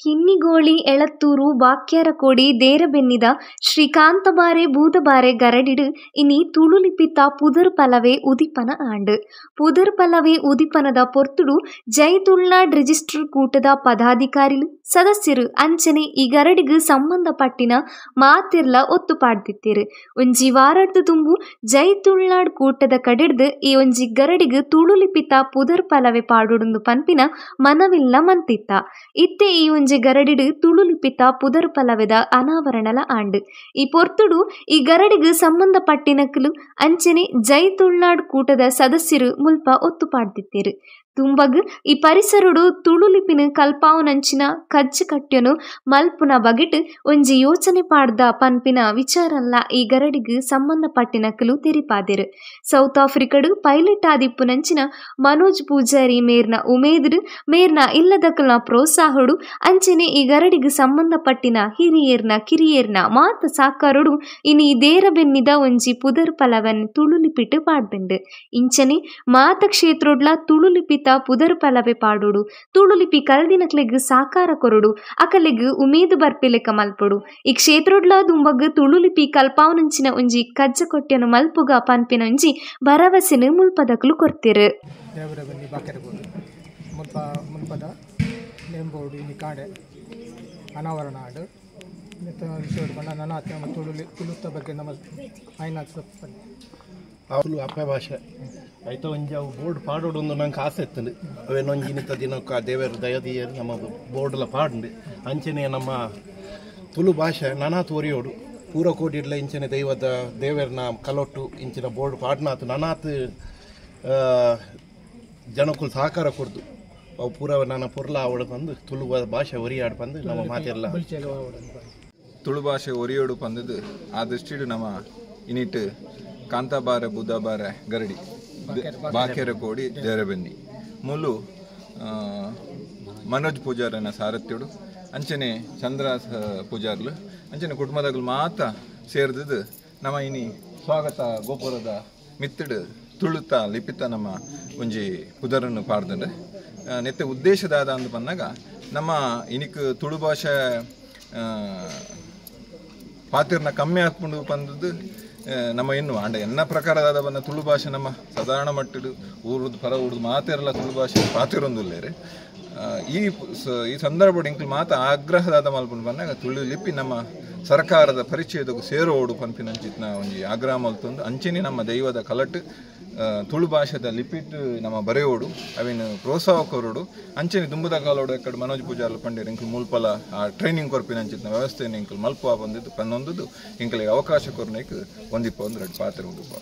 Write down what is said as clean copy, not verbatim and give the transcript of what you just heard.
ಕಿನ್ನಿಗೋಳಿ ಎಳತ್ತೂರು ಬಾಕ್ಯಾರಕೋಡಿ ದೇರಬೆನ್ನಿದ ಶ್ರೀಕಾಂತಬಾರೆ ಬೂದಬಾರೆ ಗರಡಿಡು ಇನಿ ತುಳುಲಿಪಿತ ಪುದರ್ ಪಲವೆ ಉದಿಪನ ಆಂಡ್. ಪುದರ್ ಪಲವೆ ಉದಿಪನದ ಪೊರ್ತುಡು ಜೈ ತುಳುನಾಡ್ ರಿಜಿಸ್ಟರ್ ಕೂಟದ ಪದಾಧಿಕಾರಿಲು ಸದಸ್ಯರು ಅಂಚನೆ ಈ ಗರಡಿಗು ಸಂಬಂಧಪಟ್ಟಿನ ಮಾತಿರ್ಲ ಒತ್ತು ಪಾಡ್ದಿತ್ತೆರು. ಒಂಜಿ ವಾರಡ್ದು ತುಂಬು ಜೈ ತುಳುನಾಡ್ ಕೂಟದ ಕಡೆಡ್ದು ಈ ಒಂಜಿ ಗರಡಿಗು ತುಳುಲಿಪಿತ ಪುದರ್ ಪಲವೆ ಪಾಡೊಡುಂದು ಪನ್ಪಿನ ಮನವಿಲ್ಲ ಮಂತಿತ್ತ. ಇತ್ತೆ ಈ ಒಂಜಿ ಗರಡಿಡು ತುಳುಲಿಪಿತ ಪುದರ್ ಪಲವೆದ ಅನಾವರಣಲ ಆಂಡ್. ಈ ಪೊರ್ತುಡು ಈ ಗರಡಿಗು ಸಂಬಂಧಪಟ್ಟಿನಕ್ಲು ಅಂಚನೆ ಜೈ ತುಳುನಾಡ್ ಕೂಟದ ಸದಸ್ಯರು ಮುಲ್ಪ ಒತ್ತು ಪಾಡ್ದಿತ್ತೆರು. ತುಂಬಗ್ ಈ ಪರಿಸರುಡು ತುಳುಲಿಪಿನ ಕಲ್ಪಾವನಂಚಿನ ಕಜ್ಜು ಕಟ್ಯನು ಮಲ್ಪುನ ಬಗೆಟ್ ಒಂಜಿ ಯೋಚನೆ ಪಾಡ್ದ ಪನ್ಪಿನ ವಿಚಾರಲ್ಲ ಈ ಗರಡಿಗು ಸಂಬಂಧಪಟ್ಟಿನಕ್ಲು ತೆರಿಪಾದೆರು. ಸೌತ್ ಆಫ್ರಿಕಡು ಪೈಲಟ್ ಆದಿಪ್ಪುನಂಚಿನ ಮನೋಜ್ ಪೂಜಾರಿ ಮೇರ್ನ ಉಮೇದ್ರು ಮೇರ್ನ ಇಲ್ಲದಕ್ಲ್ನ ಪ್ರೋತ್ಸಾಹಡು ಅಂಚನೆ ಈ ಗರಡಿಗು ಸಂಬಂಧಪಟ್ಟಿನ ಹಿರಿಯರ್ನ ಕಿರಿಯರ್ನ ಮಾತ ಸಾಕಾರುಡು ಇನಿ ದೇರಬೆನ್ನಿದ ಒಂಜಿ ಪುದರ್ ಪಲವನ್ ತುಳುಲಿಪಿಟ್ಟು ಪಾಡ್ದಂಡು. ಇಂಚನೆ ಮಾತ ಕ್ಷೇತ್ರೊಡ್ಲ ತುಳುಲಿಪಿ ಪುದರ್ ಪಲವೆ ಪಾಡೋಡು, ತುಳುಲಿಪಿ ಕಲ್ದಿನಕ್ಲೆಗ್ ಸಾಕಾರ ಕೊರಡು, ಅಕಲೆಗ್ ಉಮೇದು ಬರ್ಪಿಲೆಕ ಮಲ್ಪೊಡು. ಈ ಕ್ಷೇತ್ರೊಡ್ಲ ದುಂಬಗ್ ತುಳುಲಿಪಿ ಕಲ್ಪಾವನಂಚಿನ ಒಂಜಿ ಕಜ್ಜ ಕೊಟ್ಯನು ಮಲ್ಪುಗ ಪನ್ಪಿನ ಒಂಜಿ ಭರವಸೆನು ಮುಲ್ಪದಕ್ಲು ಕೊರ್ತಿರು. ತುಳು ಅಪ್ಪ ಭಾಷೆ ಆಯ್ತು ಒಂಜಿ ಅವು ಬೋರ್ಡ್ ಪಾಡೋಡು ಒಂದು ನಂಗೆ ಆಸೆ ಇತ್ತಂಡು. ಅವೇನೊಂಜಿ ಇನ್ನಿತ ದಿನಕ್ಕೆ ದೇವರು ದಯದಿಯರು ನಮ್ಮ ಬೋರ್ಡ್ಲ ಪಾಡುಂಡು. ಅಂಚನೆ ನಮ್ಮ ತುಳು ಭಾಷೆ ನಾನಾ ತೋರಿಯೋಡು ಪೂರ ಕೋಟಿಡ್ಲ ಇಂಚನೆ ದೈವದ ದೇವರನ್ನ ಕಲೊಟ್ಟು ಇಂಚಿನ ಬೋರ್ಡ್ ಪಾಡ್ನಾತು ನಾನಾತ್ ಜನಕ್ಕೂ ಸಹಕಾರ ಕೊಡ್ದು ಅವು ಪೂರ ನನ್ನ ಪೊರ್ಲ ಆವಡು ಬಂದು ತುಳು ಭಾಷೆ ಒರಿಯಾಡು ಬಂದು ನಮ್ಮ ಮಾತೆಲ್ಲ ತುಳು ಭಾಷೆ ಒರಿಯೋಡು ಬಂದದ್ದು ಆ ದೃಷ್ಟಿಡು ನಮ್ಮ ಇನ್ನಿಟ್ಟು ಕಾಂತಾಬಾರೆ ಬುದ್ಧಬಾರೆ ಗರಡಿ ಬಾಕೆರಕೋಡಿ ದೇರಬೆನ್ನಿ ಮೂಲು ಮನೋಜ್ ಪೂಜಾರನ ಸಾರಥ್ಯುಡು ಅಂಚನೆ ಚಂದ್ರ ಪೂಜಾರ್ಲು ಅಂಚನೆ ಕುಟುಂಬದಾಗಲು ಮಾತ ಸೇರಿದ್ದು ನಮ್ಮ ಇನಿ ಸ್ವಾಗತ ಗೋಪುರದ ಮಿತ್ತಡು ತುಳುತ ಲಿಪಿತ ನಮ್ಮ ಒಂಜಿ ಪುದರನ್ನು ಪಾಡ್ದಂಡು. ನೆತ್ತೆ ಉದ್ದೇಶದಾದ ಅಂದು ಬಂದಾಗ ನಮ್ಮ ಇನಿಕ್ ತುಳು ಭಾಷೆ ಪಾತಿರ್ನ ಕಮ್ಮಿ ಹಾಕ್ಕೊಂಡು ಬಂದದ್ದು ನಮ್ಮ ಇನ್ನು ಅಂಡ ಎನ್ನ ಪ್ರಕಾರದಾದ ಬಂದ ತುಳು ಭಾಷೆ ನಮ್ಮ ಸಾಧಾರಣ ಮಟ್ಟದ ಊರುದು ಪರ ಊರುದು ಮಾತಿರಲ್ಲ ತುಳು ಭಾಷೆ ಪಾತಿರೊಂದುಲ್ಲೇರು. ಈ ಈ ಸಂದರ್ಭ ಇಂಕ್ಲು ಮಾತ ಆಗ್ರಹದಾದ ಮಲ್ಪುಂಡು ಬಂದಾಗ ತುಳು ಲಿಪಿ ನಮ್ಮ ಸರ್ಕಾರದ ಪರಿಚಯದ ಸೇರೋಡು ಪನ್ಪಿನಂಚಿತ್ನ ಒಂಜಿ ಆಗ್ರಹ ಮಲ್ತೊಂದು ಅಂಚನೆ ನಮ್ಮ ದೈವದ ಕಲಟ್ ತುಳು ಭಾಷೆದ ಲಿಪಿಟ್ ನಮ್ಮ ಬರೆಯೋಡು ಅವಿನ ಪ್ರೋತ್ಸಾಹ ಕೊರೋಡು ಅಂಚನೆ ದುಂಬುದ ಕಾಲೋಡು ಎಕ್ಕಡೆ ಮನೋಜ್ ಪೂಜಾರ್ಲು ಪಂಡೇರು ಇಂಕ್ಲು ಮುಲ್ಪಲ ಆ ಟ್ರೈನಿಂಗ್ ಕೊರ್ಪಿನ ಅಂಚಿತ್ನ ವ್ಯವಸ್ಥೆಯನ್ನು ಇಂಕ್ಲು ಮಲ್ಪ ಬಂದಿದ್ದು ಪನ್ನೊಂದು ಇಂಕ್ಲಿಗೆ ಅವಕಾಶ ಕೊರ್ನೇಕ್ ಒಂದಿಪ್ಪ ಒಂದು ಎರಡು ಪಾತ್ರೆ ಉಂಡುಪ್ಪ.